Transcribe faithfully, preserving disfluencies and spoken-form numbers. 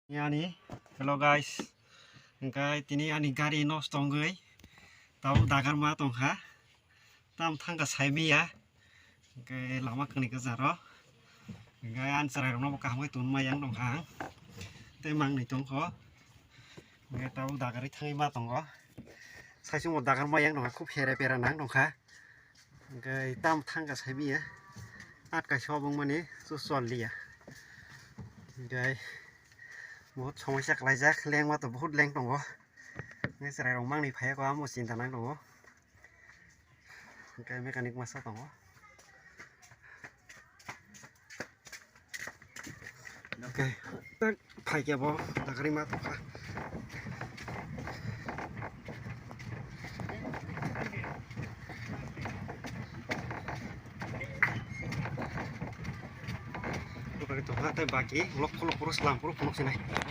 Yani, hello guys. Hingke tini ani gari nosto wngwi tabuk dagarma tongkha. Tam thangkha saimaya. Hingke lama kwni kwcharo. Hingke ani chwrairokno bo kaham khe tongma yang tongkha ang. Tei mangni tongkho. Hingke tabuk dagarwi thangwi ma tongo. Saichung bo dagarma yang tongkha, khub here pera nang tongkha. Hingke tam thangkha saimaya. At kaisa obo wngmani su chol liya. Hingke Bahut somosya khlaijak, lengma to bahut leng tongo. Hingke chwrairok mangni phaiya kho, amo chinta nang tongo. Hingke mechanic masa tongo. Hingke tak phaikhe bo dagarima tongkha. Bwkha tongkha tei baki lok pholok poro slam poro phunuk sinai.